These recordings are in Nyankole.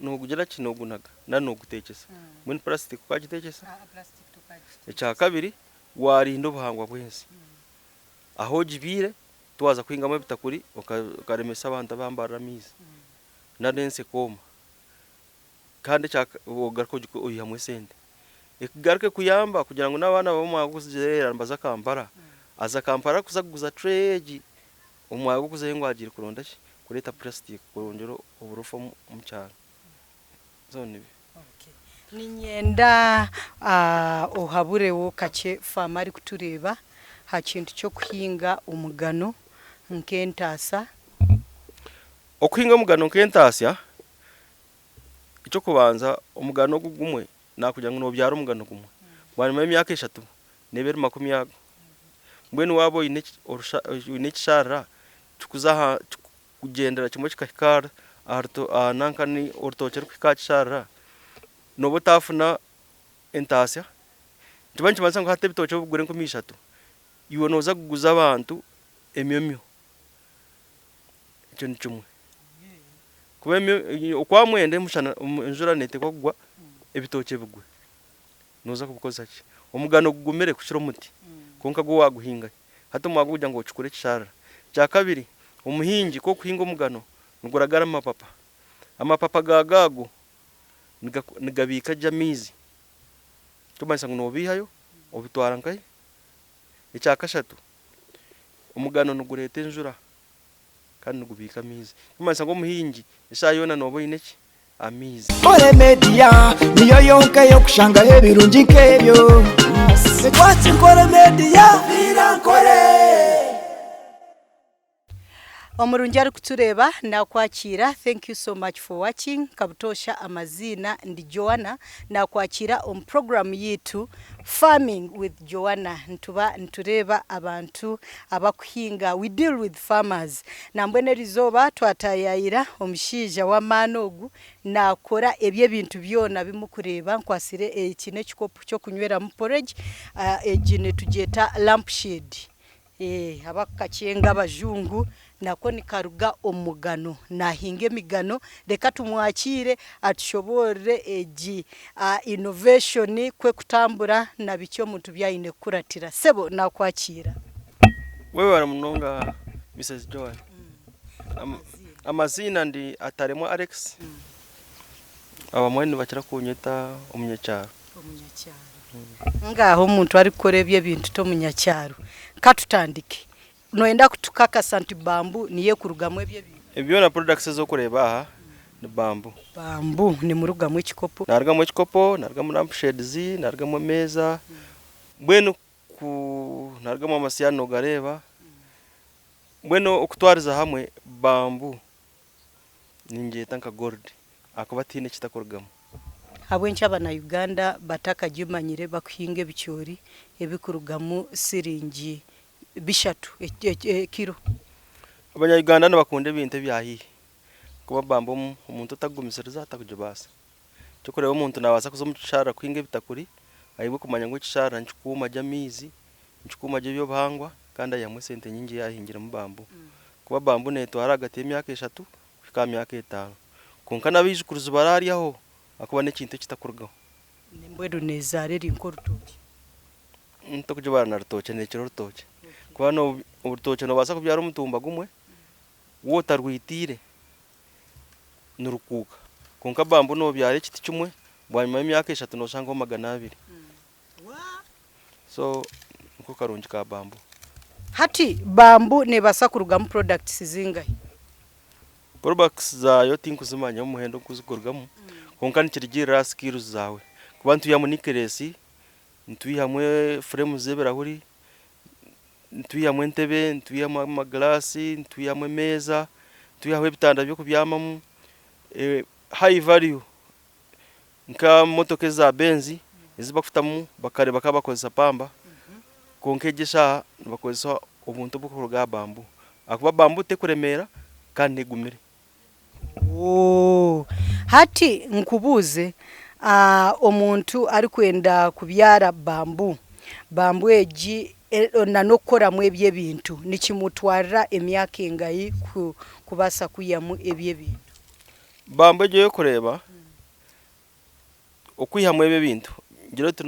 Noogugira ki? Noogunaga nari nooguteekyesa? Mbwenu purasitiika okaagiteekyesa? Ekyakabiri, waarinda obuhangwa bw'ensi. Ahu ogibiire, tiwaaza kuhingamu ebitakuri okaremesa abantu abambarira amaizi nari ensi ekooma. Kandi ekya ogaruka oihamu esente. Ekugaruka ekuyamba kugira ngu n'abaana baawe omwanya gw'okuzireera nibaza Kampala, aza Kampala kuza kuguza tureeyi egi Omu mwanya gw'okuzayo ngu agiire kuronda ki? Kureeta purasitiika kwongyera oburofa omu kyaro. So nibyo. Niinyenda ohabureho kakye faama arikutureeba aha kintu ky'okuhinga omugano nk'entaasa. Okuhinga omugano nk'entaasya, eky'okubanza omugano ogu gumwe naakugira ngu noobyara omugano gumwe, bwanyima y'emyaka eshatu neeba eri makumi ago. Mbwenu waaba oine oine ekisharara kikuza aha kikugyendera kimwe kikahika aha aha nanka ni orutookye rukuhika aha kisharara, nooba otaafuna entaasya, nikiba nikimanyisa ngu hati ebitookye obigura 3000, iwe nooza kuguza abantu emyomyo. Ekyo ni kimwe. Kuba okwamwenda omushana enjura neeteekwa kugwa ebitookye bigwe. Nooza kubikozesa ki? Omugano gugumire kukira omuti, kwonka gwo waaguhinga hati omwanya gw'okugira ngu ocukure ekisharara. Ekyakabiri, omuhingi ku orikuhinga omugano niguragara amapapa. Amapapa gaago ago nigabiika gye amaizi, ekirikumanyisa ngu noobiihayo obitwara nkahi? Ekyakashatu, omugano nigureeta enjura kandi nigubiika amaizi, ekirikumanyisa ngu omuhingi eshaaha yoona nooba oine ki? Amaizi. Nkore Media niyo yonka ey'okushangaho ebirungi nk'ebyo. Ekwatsi Nkore Media. Viira Nkore. Omurungi arikutureeba nakwakiira thank you so much for watching nkabutoosha amaziina ndi Joanna nakwakiira omu program yaitu farming with Joanna nituba nitureeba abantu abakuhinga we deal with farmers nambwenu erizooba twatayayira omushaija w'amaani ogu nakora ebi ebintu byona bimukureeba nkwatsire eki n'ekikopo ky'okunyweramu porridge egi nitugyeta lamp shade Abakukakyenga abajungu nako nikaruga omu mugano. Nahinga emigano reka tumwakiire atushoboorore egi innovation ku ekutambura na biki omuntu bi aine kukuratira. Sebo nakwakiira. Webare munonga Misus Joan. Amaziina ndi Ataremwa Alex. Abamwe nibakira kunyeta omunyakyaro. Omunyakyaro. Ngaaha omuntu arikukora ebyo ebintu t'omunyakyaro. Katutandike. Noyenda kutukakasa nti bamboo niyo ekurugamu ebyo ebintu? Ebi byona products ezi orikureeba aha ni bamboo. Bamboo nimurugamu ekikopo? Niharugamu ekikopo, niharugamu lamp shades, niharugamu emeeza, mbwenu ku niharugamu amasihani nogareeba, mbwenu okutwariza hamwe bamboo Ningyeta nka gold ahakuba tihaine ekitakurugamu. Ahabw'enki abana Uganda batakagimanyire bakuhinga ebicoori ebikurugamu siringi bishatu ekiro? Abanya Uganda nibakunda ebintu ebya haihi ahakuba bamba omuntu otakugumisiriza takugibaasa. Ekyokureeba omuntu nabaasa kuza omu kisharara kuhinga ebitakuri ahabwe kumanya ngu ekisharara nikikuuma gye amaizi, nikikuuma gye ebyobuhangwa kandi aihamu esente nyingi yaaba ahingiremu bambu. Ahakuba bambu netwara ahagati y'emyaka eshatu kuhika aha myaka etaano. Kwonka n'abaijukuruzi baraaryaho ahakuba n'ekintu ekitakurugaho. Mbwenu nezaara eri nk'orutookye? Tokugibara na rutookye nekira orutookye. Kuba orutookye nobaasa kubyara omutumba gumwe waaba otarwitiire nirukuuka. Kwonka bambu nobyara ekiti kimwe bwanyima y'emyaka eshatu noshangaho 200. So niko karungi ka bambu. Hati bambu nebaasa kurugamu products zingahi? Products zaayo tinkuzimanya omuhendo ogu zikurugamu kwonka nikirugiirira aha skills zaawe. Kuba nitwihamu necklace, nitwihamu frames z'ebirahuri, nitwihamu entebe, nitwihamu amagiraasi, nitwihamu emeeza, nitwihamu ebitanda by'okubyamamu, high value Nka motoka eza Benz ezi bakutamu bakare bakaba bakozesa pamba kwonka egi eshaaha nibakozesa obuntu oburikuruga aha bamboo ahakuba bamboo tekuremeera kandi negumire. Ooh hati nkubuuze omuntu arikwenda kubyara bamboo, bamboo egi na n'okukoramu ebi ebintu nikimutwarira emyaka engahi kubaasa kwihamu ebi ebintu? Bambu egyo ey'okureeba okwihamu ebi ebintu ngira oti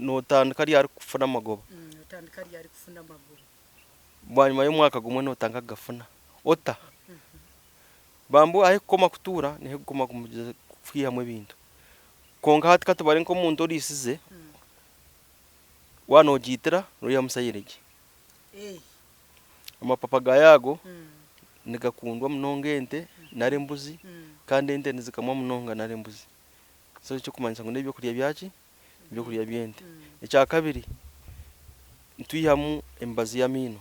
nootandika ryari kufuna amagoba? Bwanyima y'omwaka gumwe nootandika kugafuna. Ota? Bambu ahu ekukoma kutuura niho ekukoma kwihamu ebintu. Kwonka hati katubare nk'omuntu oriisize, waaba noogiitira noihamu sayiregi. Amapapa gaayo ago nigakundwa munonga ente nari embuzi kandi ente nizikamwa munonga nari embuzi. So ekirikumanyisa ngu n'ebyokurya byaki? Ebyokurya by'ente. Ekyakabiri, nitwihamu emibazi y'amaino.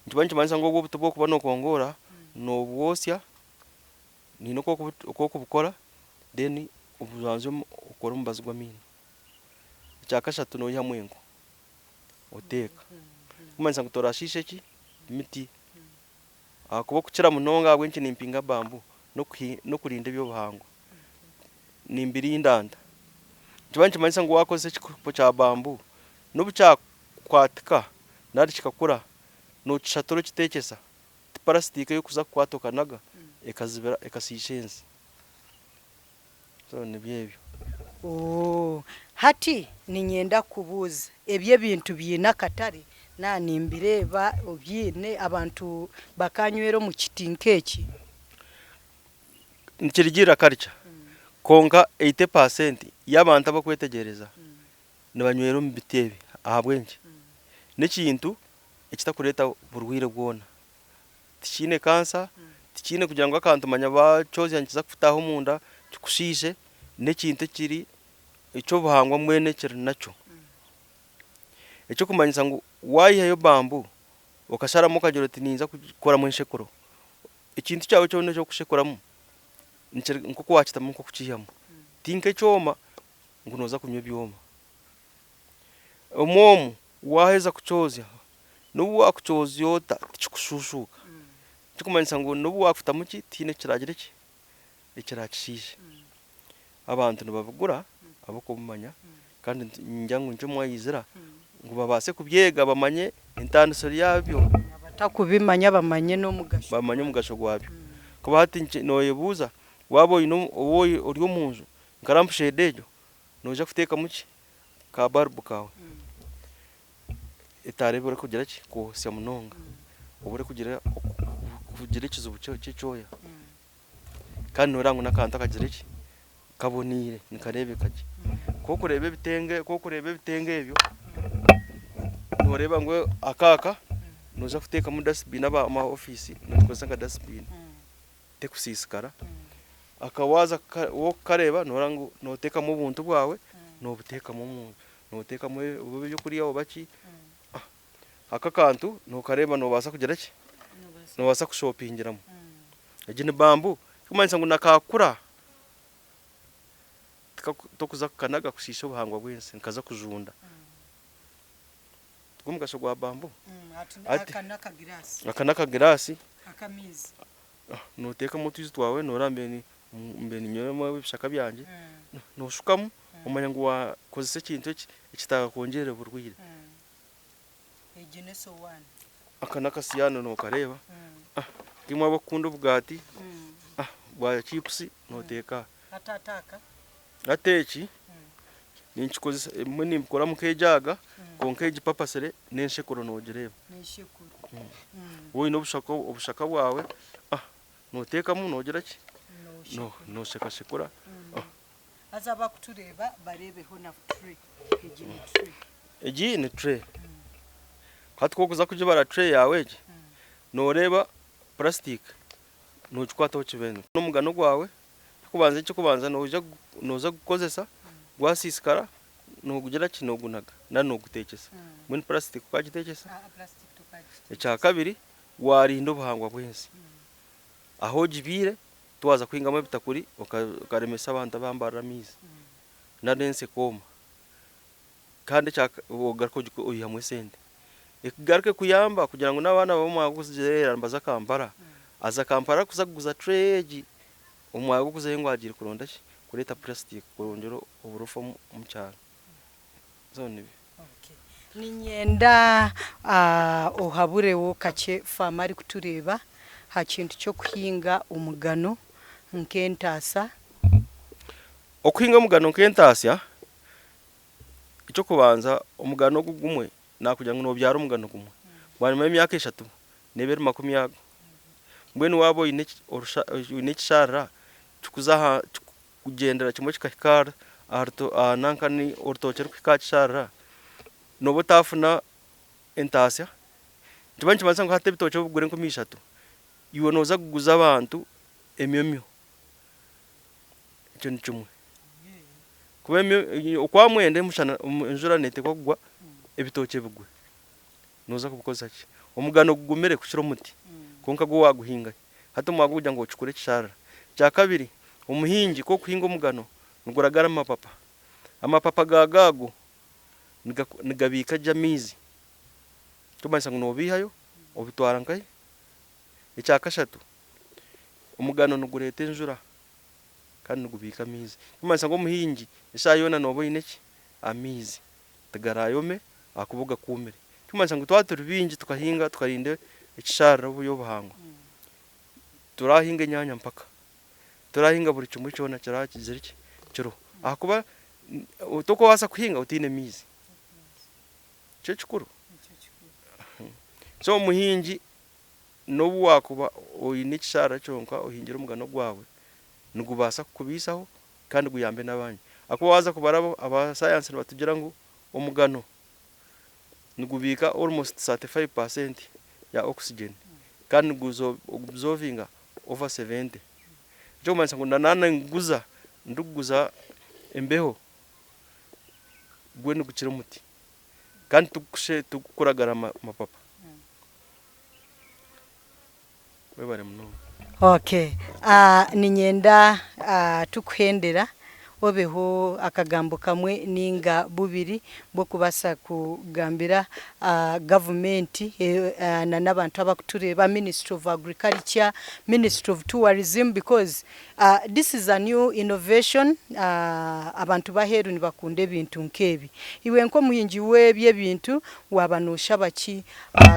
Nikiba nikimanyisa ngu obwo obuti obu orikuba nookongoora, noobwosya, haine oku orikubukora then obujwanzya okore omubazi gw'amaino. Ekyakashatu noihamu enku. Oteeka. Ekirikumanyisa ngu torashiisha ki? Miti. Ahakuba okukira munonga ahabw'enki nimpinga bamboo n'okurinda eby'obuhangwa. Nimbirinda nta? Nikiba nikimanyisa ngu waakozesa ekikopo kya bamboo, n'obu kyakwatika nari kikakura, nookishatura okiteekyesa, ti parasitiika ey'okuza kukwata okanaga ekazibira ekasiisha ensi. So nibyo ebyo. Ooh hati niinyenda kukubuuza, ebi ebintu biine akatare? Naaba nimbireeba obiine abantu bakaanywera omu kiti nk'eki? Nikirugiirira culture kwonka 80% y'abantu abakwetegyereza nibanywera omu biti ebi ahabw'enki? N'ekintu ekitakureeta burwaire bwona. Tikiine kansa, tikiine kugira ngu akantu manya bakyozya nikiza kukutaaha omunda kikushiishe, n'ekintu ekiri eky'obuhangwa mbwenu ekiri nakyo. Ekirikumanyisa ngu waayihayo bamboo okasharamu okagira oti ninza kukoramu enshekuro, ekintu kyawe kyona eki orikushekuramu nk'oku waakitamu nikwo orikukiihamu. Ti nk'ekyoma ngu nooza kunywa ebyoma. Omwe omu waaheza kukyozya, n'obu waakukyozya ota tikikushuushuuka. Ekirikumanyisa ngu n'obu waakutamu ki, tihaine ekiraagire ki, ekiraakishiishe. Abantu nibabigura ahabw'okubimanya kandi ningira ngu nikyo mwaizira ngu babaase kubyega bamanye entaaniso yaabyo. Abatakubimanya bamanye n'omugasho. Bamanye omugasho gwabyo. Kuba hati nooyebuuza waaba oine ori omunju nka rampushedi egyo, noija kuteekamu ki? Ka bulb kaawe. Etaara ebi orikugira ki? Kwotsya munonga. Oba orikugira kugira ekizibu ky'ekyoya. Kandi noreeba ngu n'akantu akagire ki? Kaboniire nikareebeka gye. Ku orikureeba ebitenge ku orikureeba ebitenge ebyo, noreeba ngu aka aka noija kuteekamu dustbin aba omu ofiisi nibagikozesa nka dustbin tekusiisikara. Aka waaza kukareeba noreeba ngu noteekamu obuntu bwawe nobuteekamu omu noteekamu oba ebyokurya oba ki. Aka akantu nokareeba nobaasa kugira ki? Nobaasa kushopingiramu. Egi ni bamboo ekirikumanyisa ngu na kakura tokuza kukanaga kushiisha obuhangwa bw'ensi nikaza kujunda. Nigwo mugasho gwa bamboo. Aka n'akagiraasi noteekamu otwizi twawe noreeba mbe ninyweramu ebishaka byangye noshukamu omanya ngu wakozesa ekintu eki ekitarakwongyerera oburwaire. Egi n'esowaani. Aka n'akasiyaani nookareeba. Nkaimwe abarikukunda obugaati bwa chipusi nooteeka aha. Hati ati aka? Hati eki ninkikozesa ebimwe nimbikoramu nk'ejaaga kwonka egi papasire n'enshekuro noogireeba. N'enshekuro. Waaba oine obushaka bwawe nooteekamu noogira ki? Nooshekashekura. Haza abakutureeba bareebeho na tray. Egi ni tray. Egi ni tray. Hati ku orikuza kugibara tray yaawe egi, nooreeba plastic noogikwataho kibene. N'omugano gwawe, ekyokubanza ekyokubanza noija nooza kugukozesa, gwasiisikara noogugira ki, noogunaga nari nooguteekyesa. Mbwenu plastic okagiteekyesa? Ekyakabiri, waarinda obuhangwa bw'ensi. Ahu ogibiire tiwaaza kuhingamu ebitakuri okaremesa abantu abambarira amaizi nari ensi ekooma. Kandi ekya ogaruka oihamu esente. Ekugaruka ekuyamba kugira ngu n'abaana b'omwanya gw'okuzireera nibaza Kampala, aza Kampala kuza kuguza tray egi omu mwanya gw'okuzayo ngu agiire kuronda ki? Kureeta plastic kwongyera oburofa omu kyaro. So nibyo. Niinyenda ohabureho kakye faama arikutureeba aha kintu ky'okuhinga omugano. nk'entaasa? Okuhinga omugano nk'entaasya, eky'okubanza omugano ogu gumwe nakugira ngu nobyara omugano gumwe bwanyima y'emyaka eshatu neeba eri ago. Mbwenu waaba oine oine ekisharara kikuza aha kikugyendera kimwe kikahika aha aha nanka orutookye rukuhika aha kisharara nooba otaafuna entaasya. Nikiba nikimanyisa ngu hati ebitookye obu bigura 3000, iwe nooza kuguza abantu emyomyo. Ekyo ni kimwe. Kuba okwa mwenda omushana enjura neeteekwa kugwa ebitookye bigwe. Nooza kubikozesa ki? Omugano gugumire kukira omuti kwonka gwo waaguhinga hati omwaka ogukugira ngu okikure ekisharara. Ekyakabiri, omuhingi ku orikuhinga omugano niguragara amapapa. Amapapa gaago ago nigabiika gye amaizi ekirikumanyisa ngu noobiihayo obitwara nkahi? Ekyakashatu, omugano nigureeta enjura kandi nigubiika amaizi. Ekirikumanyisa ngu omuhingi eshaaha yoona nooba oine ki? Amaizi. Tigarayome ahakuba ogakuumire. Ekirikumanyisa ngu twaba turi baingi tukahinga tukarinda ekisharara obuhangwa, turahinga enyaanya mpaka, turahinga buri kimwe kyona kiraba kigire ki? Kiriho. Ahakuba tokubaasa kuhinga otaine maizi. Nikyo kikuru. So omuhingi n'obu waakuba oine ekisharara kyonka ohingire omugano gwawe, nigubaasa kukubaisaho kandi guyambe n'abandi. Ahakuba waaza kubara aba sayansi nibatugira ngu omugano nigubiika almost 35% ya oxygen kandi niguabsorbinga over 70. Ekirikumanyisa ngu na naaba ninguguza, ndikuguza embeho, gwo nigukira omuti kandi tigukuragara amapapa. Webare munonga. Okay niinyenda tukuhendera obeho akagambo kamwe ninga bubiri bw'okubaasa kugambira gavumenti na n'abantu abakutureeba, Ministry of Agriculture, Ministry of Tourism because this is a new innovation abantu b'aheeru nibakunda ebintu nk'ebi. Iwe nk'omuhingi w'ebi ebintu waaba nooshaba ki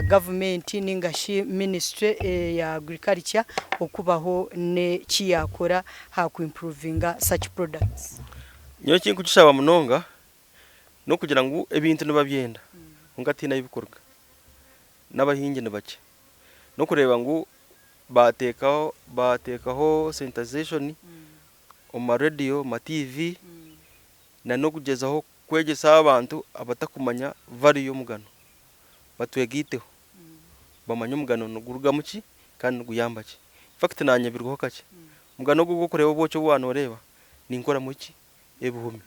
gavumenti ninga shi ministry ya agriculture okubaho n'eki yaakora aha ku improvinga such products? Nyowe eki nkugishaba munonga n'okugira ngu ebintu nibabyenda kwonka tihaine ahu bikuruga. N'abahingi ni bakye. N'okureeba ngu baateekaho baateekaho sensitization omu ma rediyo, omu ma TV na n'okugyezaho kwegyesa abantu abatakumanya value y'omugano batwegaiteho bamanye omugano nigurugamu ki kandi niguyamba ki. In fact naanye biriho kakye. Omugano ogu ogw'okureeba obwoki obu waaba nooreeba ninkoramu ki? Ebihumi.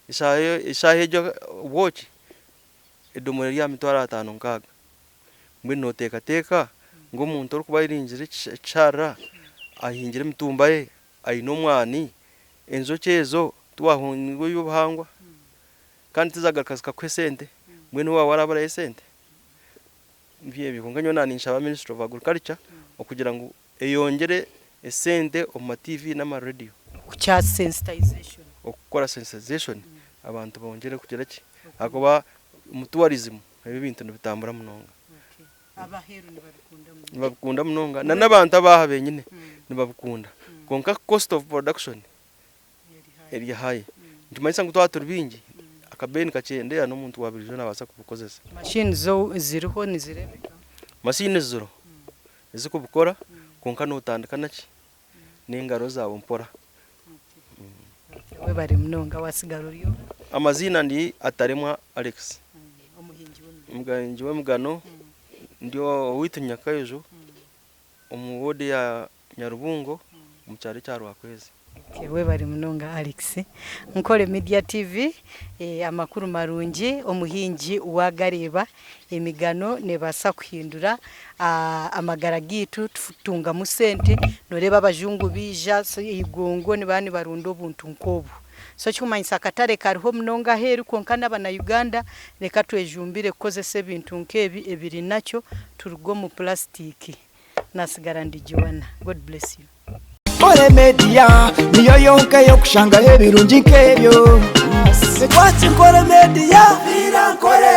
Eshaaha egyo obwoki edomora eri aha mitwaro ataano nkaaga. Mbwenu nooteekateeka ngu omuntu orikuba ayeringire ekisharara ahingire emitumba ye aine omwani, enjoki ezo tiwaahungura eby'obuhangwa kandi tizagaruka zikakuha esente, mbwenu owaawe araburayo esente? Nibyo ebyo kwonka nyowe naaninshaba Ministry of Agriculture okugira ngu eyongyere esente omu ma TV n'ama radio. Kukya sensitization. Okukora sensitization abantu bongyere kugira ki? Ahakuba omu tourism ebi ebintu nibitambura munonga. Ab'aheeru nibabikunda munonga. Nibabikunda munonga na n'abantu ab'aha benyine nibabikunda kwonka cost of production eri high. Nikimanyisa ngu twaba turi baingi akabeeyi nikakyendeera n'omuntu wa buriijo naabaasa kubukozesa. Machine zo ziriho nizireebeka? Machine ziriho ezikubikora kwonka nootandika naki? N'engaro zaawe mpora. Webare munonga wasigara ori oha? Amaziina ndi Ataremwa Alex. Omuhingi w'emigano ndi owaitu Nyakaijo omu ward ya Nyarubungo omu kyaro ekya Rwakwezi. Webare munonga Alex. Nkore Media TV amakuru marungi omuhingi wagareeba emigano nebaasa kuhindura amagara gaitu tutungamu sente noreeba abajungu baija eigongo nibaba nibarunda obuntu nk'obu. So ekirikumanyisa akatare kariho munonga aheeru kwonka n'abana Uganda reka twejumbire kukozesa ebintu nk'ebi ebiri nakyo turuge omu pulasitiki. Nasigara ndi Joanna. God bless you. Nkore Media niyo yonka ey'okushangaho ebirungi nk'ebyo. Ekwatsi Nkore Media. Nkore.